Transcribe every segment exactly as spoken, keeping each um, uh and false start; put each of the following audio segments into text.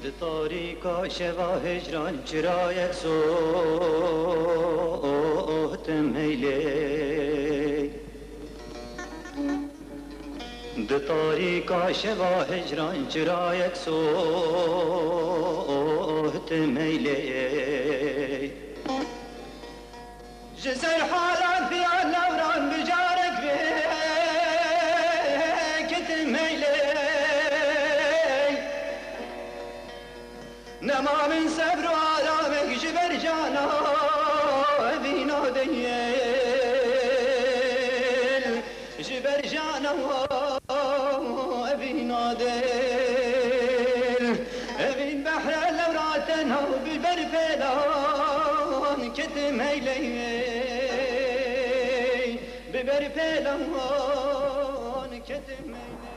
Di tarîka şeva hicran çirayek sohtim heylê. Di tarîka şeva hicran çirayek sohtim heylê. Ji ser hala piya lewran bi carek vê ketim heylê. Nema min sebr û aramek ji ber cana evîna deyl. Ji ber cana evîna dêl, evîn behre lewra tenha bi ber pêlan ketim heylê, bi ber pêlan ketim heylê.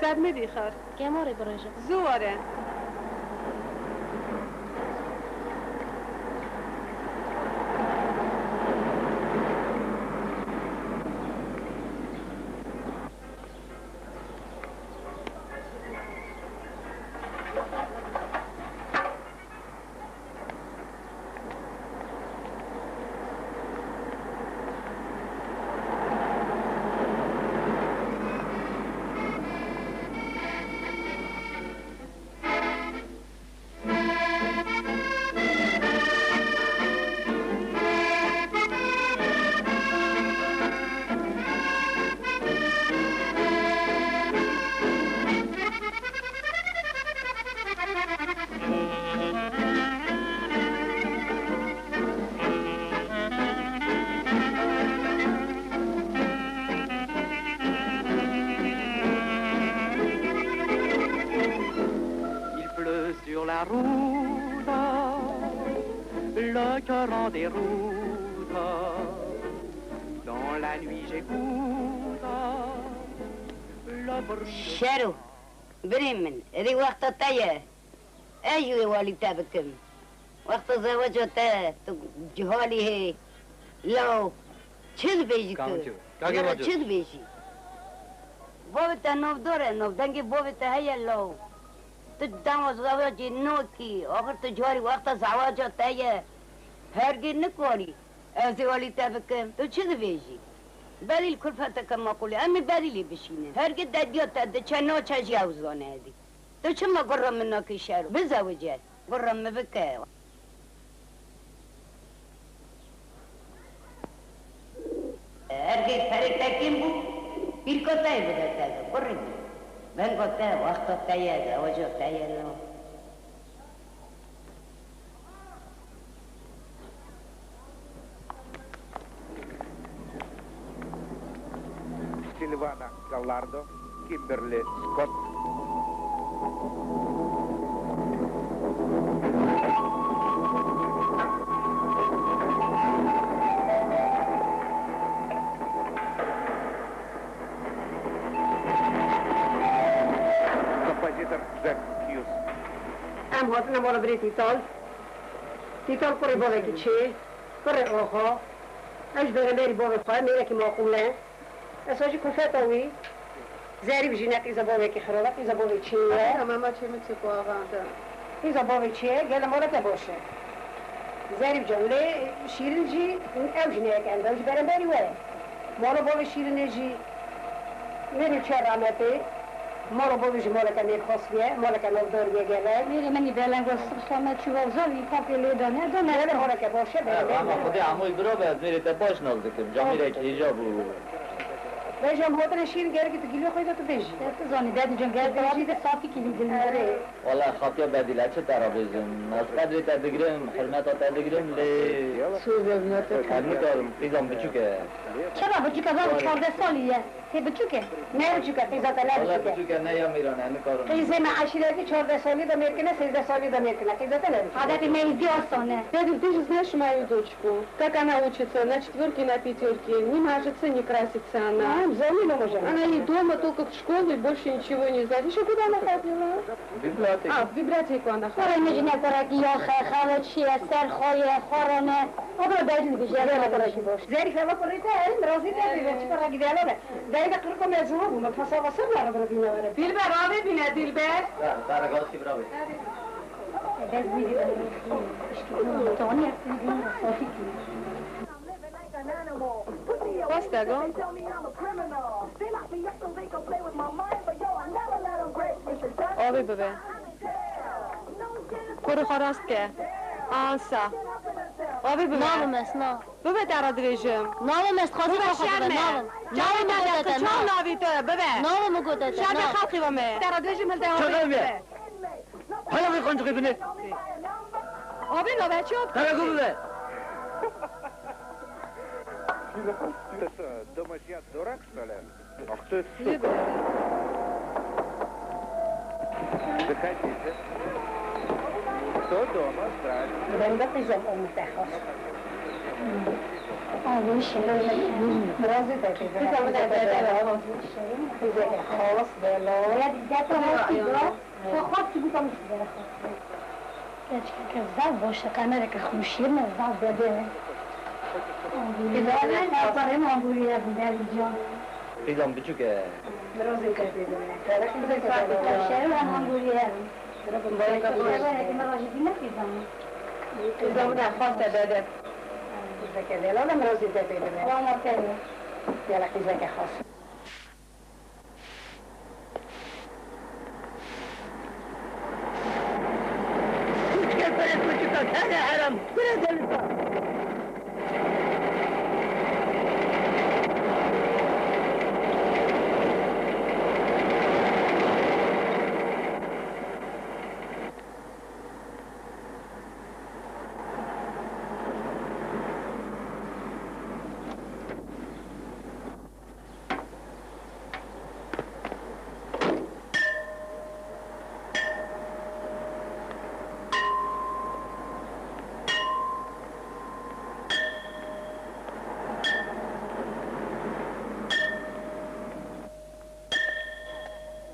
Sedmê dîxer. Kêmorê birêjim. Zû were. Il pleut sur la route, le cœur en déroute. Dans la nuit j'écoute le bruit de Şero, birê min, êdî wexta te ye. Ez jî wê walî te bikim. Wexta zewaca te, tu cihalî hê. Law, çi dibêjî tu? Kamço, kagê Yara vaco. Çi dibêjî? Bavê te navdar e, navdengê bavê te heye law. Tu dema zewacê nakî, axir tu carî wexta zewaca te ye. Hergê nikarî ez ê walî te bikim. Tu çi dibêjî? Berî li kulfeteke maqûlê, em ê berî lê bişînin. Hergiz dediya te diçe naçe jî ew zane edî. Tu çima gurra min nakî şero? Bizewice. Gurra min bike. Hergiz perê te kêm bû, pîrka te yê bide te de, kurê min. Venga te, wexta te ye, zewaca te ye, no. Silvana Gallardo, Kimberly Scott. Kompozitor Jack Hughes. Em hatine mala birê Tîtal. Tîtal kurê bavekî çê, kurê axa. Ew ji bereberî bavê xwe, mêrekî maqûl e. Esa jî kulfeta wî. Zerîf jî ne qîza bavekî xirab e, qîza bavê çê ye. Tamam, ma çê min çi ku avanta. Qîza bavê çê ye, gele maleke baş e. Zerîf can, lê Şîrin jî, ew jî ne yek enda, ew jî bereberî we ye. Mala bavê Şîrinê jî mêrê çûye rametê. Mala bavê jî maleke mêrxas bûye, maleke navdar bûye gelek. Mêrê min î beleng e, sibsame çû wewza wî kapê lê dane, dane. Gele maleke baş e, bereberî we ye. Ama Xwedê hemûyî bira be, ez mêrê te baş nas dikim. Camîrek hêja bû. Vêca em hatine Şîrin, gerekî tu gîlê xwe de tu bêjî. Te tu zanî, Bedî can, gel tu bêjî de safî kîlî dilî. Erê. Wala xatiya Bedîle, çi te re bêjim? Ez qedrê te digirim, hurmeta te digirim, lê... Soz ez ne te... Ez nikarim, qîzan biçûk e. Çima biçûk e? Zaten çardeh salî ye. Tê biçûk e. Ne biçûk e, qîza te ne biçûk e. Wala biçûk e, ne ya mêran e, nikarim. Qîzê me eşîretî çardeh salî de mêr kine, sêzdeh salî de mêr kine. Qîza te ne biçûk e. Adetê me îzdî astan e. Bedîl, tu ji ne şima yû doçku. Така научится, значит, Тюрки на пятерки, не мажется, не красится она. А, взяли, но уже. Она и дома только в школу, и больше ничего не знает. Ещё куда она ходила? В библиотеку. А, в библиотеку она ходила. Kurê min jî ne kurekî yax e, xewe çi ye, ser xwe ye, xwe re ne. Abla Bedîl bije. Gel kurekî baş. Zerîfe ve kurê te, mirazê te bêje, çi kurekî de, alo be. Dayê de qirko me ziwa bû, me pasava ser la re bira bîne were. Dilber, avê bîne, Dilber. Be, be, regaskî bira bê. Bes vîdeo, işte, Tony, safî kî. Rast e, go. Avê bibe. Kurê xwe rast ke. Ansa. Avê bibe. Navê me Sina. Bibe te re dibêjim. Navê me, dixwazim... Bibe, xwe xwe şerm e. Navê me. Çavê te de, çaw navî te, bibe. Navê min gote te, şerm e, nav. Xelkî ve me. Te re dibêjim, hil te avê bibe. Hala vê xancixê bine. Avê navê çi yok? Hala go bibe. Ты что, думаешь, я дурак, что ли? Ах ты, сука. Заходите. Кто дома? Здравствуйте. Ben de qîzek olmuş te xas. Abi şirin. Biraz da dedi. Qîza min de dedi. Qîzek xas belo. Ya dede tamam ki bu. Xwe xwest ki bû tam ji ber xwe. Keçikeke zaf baş e, qemereke xweşiyê me zaf bebe. Qîza min ne parê min bûriye bi berî can. Qîzan biçûk e. Mirozê te pê bine. Şev em hangûrî hev in. Bareka bû. Şev e, hekî min rajî dî ne qîza min. Qîza min e, xwest e bede. Qîzeke delal e, mirozê te pê bine. Wana te ye. Gele qîzeke xas.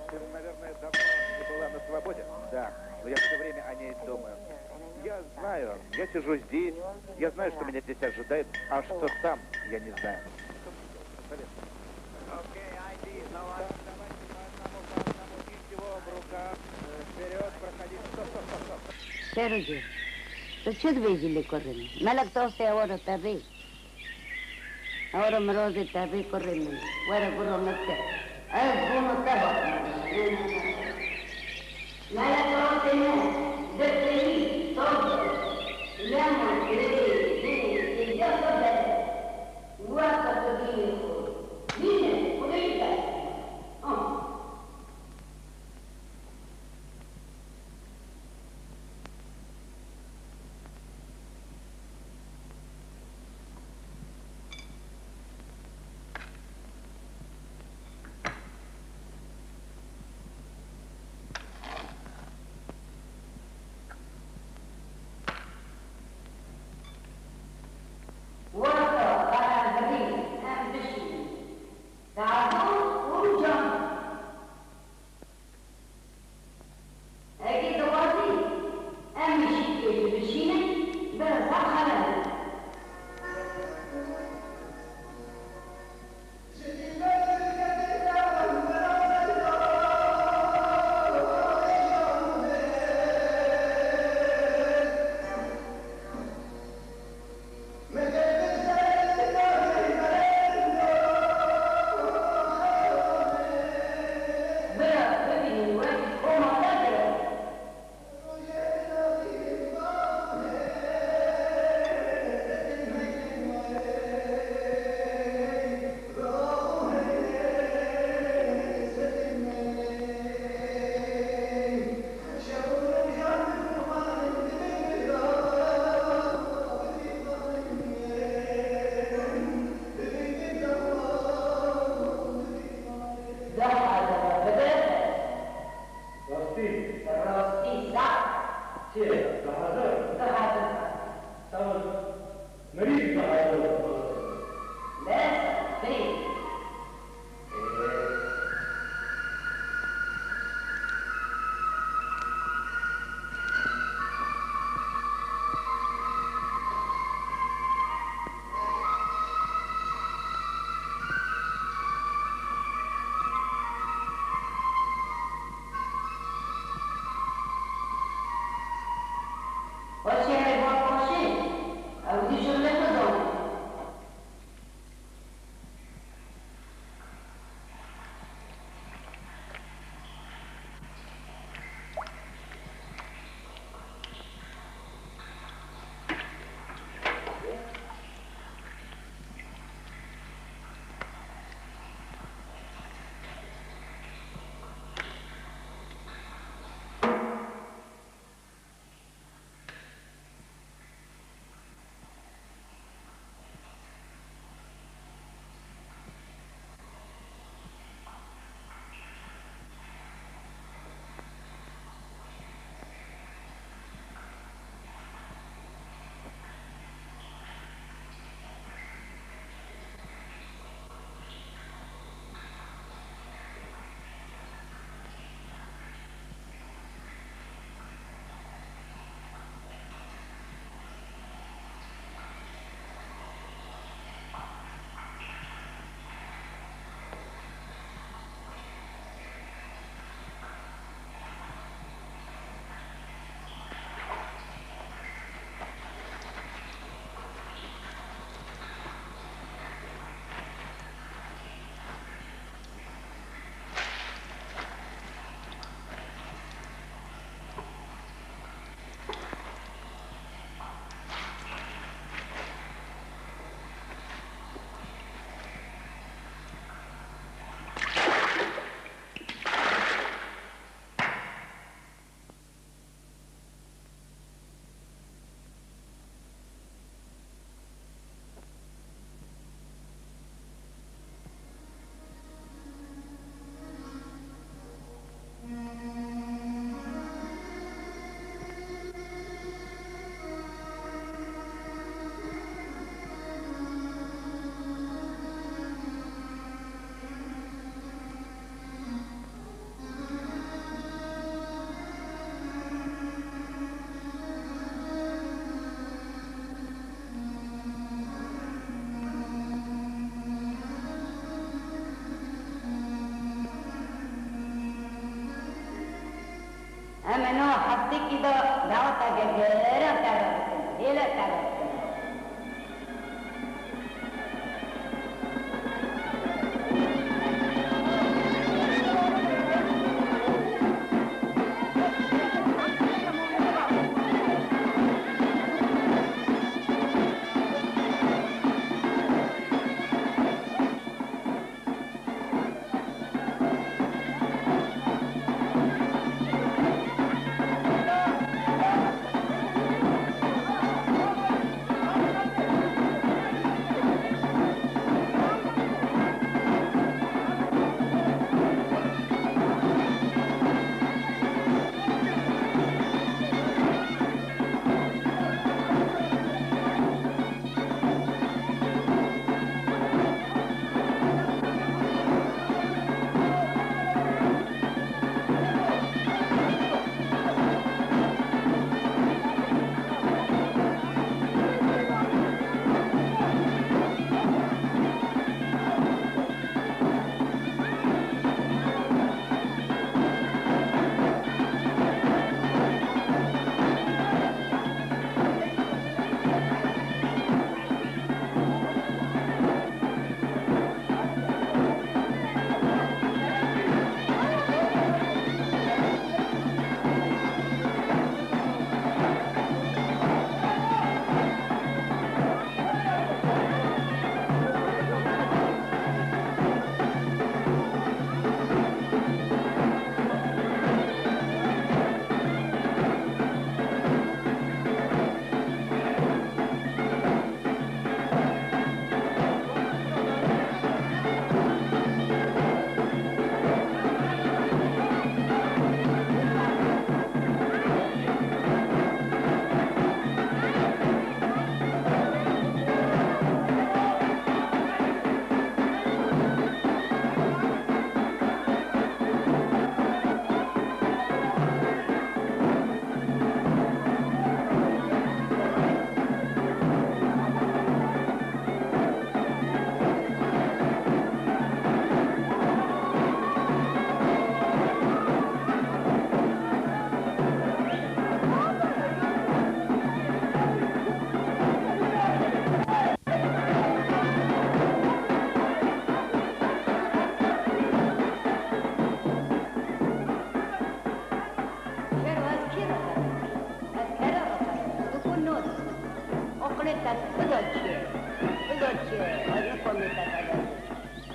Ты, наверное, давно не была на свободе? Да, но я всё время о ней думаю. Я знаю, я сижу здесь, я знаю, что меня здесь ожидает, а что там, я не знаю. Şerocê, tu çi dibêjî li kurê min? Melek tu astê ewara te rê. Were mirozê te bê kurê min. Were guro min te. Ez bûno te bak. Mele tawtê me, destê wî, tawtê. Lema, lê, lê, lê, ya xwe bere. Wexta tu dînê xwe. Dînê, xwedê bere. Ah. Wexta em birîn, em bişînin. Dado û can. Eke dixwazî em ê şîkê ji bişînin, bi reza xelal e. Bira, bibînin wekî koma te bira. Deh erdebe bide. Rastî. Rastî, sax. Çi ye? Deh erdebe? Deh erdebe. Tamam. Merî deh erdebe. Bes, bê. Xweşê, êvar xweşê, ew dî şirlê xwe zanê. Em ê niha heftekî de daweta gergeran tera bikin, hêle tera bikin.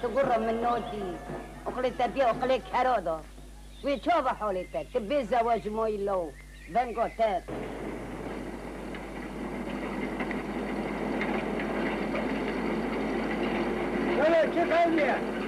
Tu gurra min notî. Oqlê te bîya oqlê kera da. Wê çava halê te? Tu bê zewa ji mayî law. Venga te. Wele çi qewliye?